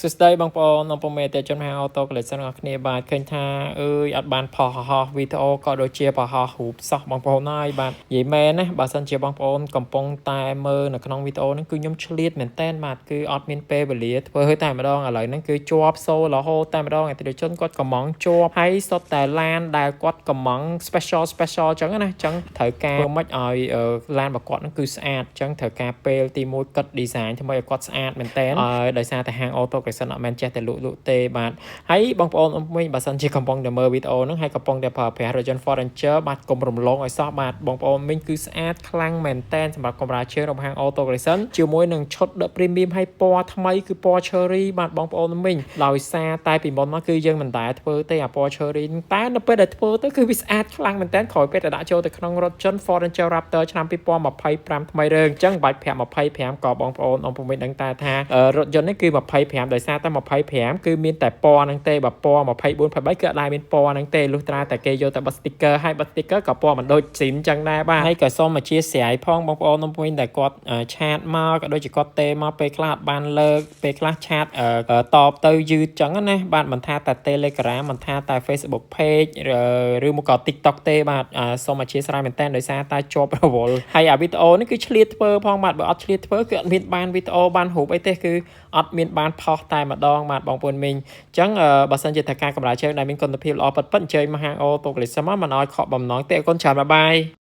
សួស្តីបងប្អូនបងប្អូនមេតេជនហា Auto Collection ទាំងអស់គ្នាបាទឃើញថាអើយអត់បានផុសហោះវីដេអូក៏ដូចជាផុសរូបសោះបងប្អូនហើយបាទនិយាយមែនណាបើសិនជាបងប្អូនកំពុងតែមើលនៅក្នុងវីដេអូហ្នឹងគឺខ្ញុំឆ្លៀតមែនតែនបាទគឺអត់មានពេលវេលាធ្វើតែម្ដងឥឡូវហ្នឹងគឺជាប់សូរហូតតែម្ដងអតិថិជនគាត់កំងជាប់ហើយសុទ្ធតែឡានដែលគាត់កំង special special អញ្ចឹងណាអញ្ចឹងត្រូវការធ្វើម៉េចឲ្យឡានរបស់គាត់ហ្នឹងគឺស្អាតអញ្ចឹងត្រូវការពេលទី1គិត design ធ្វើម៉េចឲ្យគាត់ស្អាតមែនតែនហើយដោយសារតែហាង Auto Collection អត់មែនចេះតែលក់លក់ទេបាទហើយបងប្អូនវិញបើសិនជាកំពុងតែមើលវីដេអូហ្នឹងហើយកំពុងតែប្រើប្រាស់រថយន្ត Ford Ranger បាទកុំរំលងឲ្យសោះបាទបងប្អូនវិញគឺស្អាតខ្លាំងមែនតែនសម្រាប់កម្រាលជើងរបស់ហាង Auto Collection ជាមួយនឹងឈុត The Premium ហើយពណ៌ថ្មីគឺពណ៌ Cherry បាទបងប្អូនវិញដោយសារតែពីមុនមកគឺយើងមិនដែលធ្វើទេអាពណ៌ Cherry តែនៅពេលដែលធ្វើទៅគឺវាស្អាតខ្លាំងមែនតែនក្រោយពេលដែលដាក់ចូលទៅក្នុងរថយន្ត Ford Ranger Raptor ឆ្នាំ2025ថ្មីរើងអញ្ចឹងបាច់ប្រាប់25ក៏បងប្អូនអង្គពុំមិនដឹងតែថារថយន្តនេះគឺ25ដោយសារតែ25គឺមានតែពណ៌ហ្នឹងទេបើពណ៌24 23គឺអត់ដែលមានពណ៌ហ្នឹងទេលុះត្រាតែគេយកតែបិទ sticker ហើយបិទ sticker ក៏ពណ៌មិនដូចស៊ីមអញ្ចឹងដែរបាទហើយក៏សូមអធិស្ឋានផងបងប្អូនអង្គពុំដែលគាត់ chat មកក៏ដូចជាគាត់ទេមកពេលខ្លះអត់បានលើកពេលខ្លះ chat តបទៅយឺតចឹងណាបាទមិនថាតែ Telegram មិនថាតែ Facebook page ឬមកក៏ TikTok ទេបាទសូមអធិស្ឋានមែនតើដោយសារតែជាប់រវល់ហើយអាវីដេអូនេះគឺឆ្លៀតធ្វើផងបាទបើអត់ឆ្លៀតធ្វើគឺអត់មានបានវីដេអូបានរូបអីទេគឺអត់មានបានផុសតែម្ដងបាទបងប្អូនមីងអញ្ចឹងបើសិនជាថាការកម្រាលជើងដែលមានគុណភាពល្អពិតៗអញ្ជើញមកហាង Auto Collection មកមិនឲ្យខកបំណងទេអរគុណច្រើន bye bye.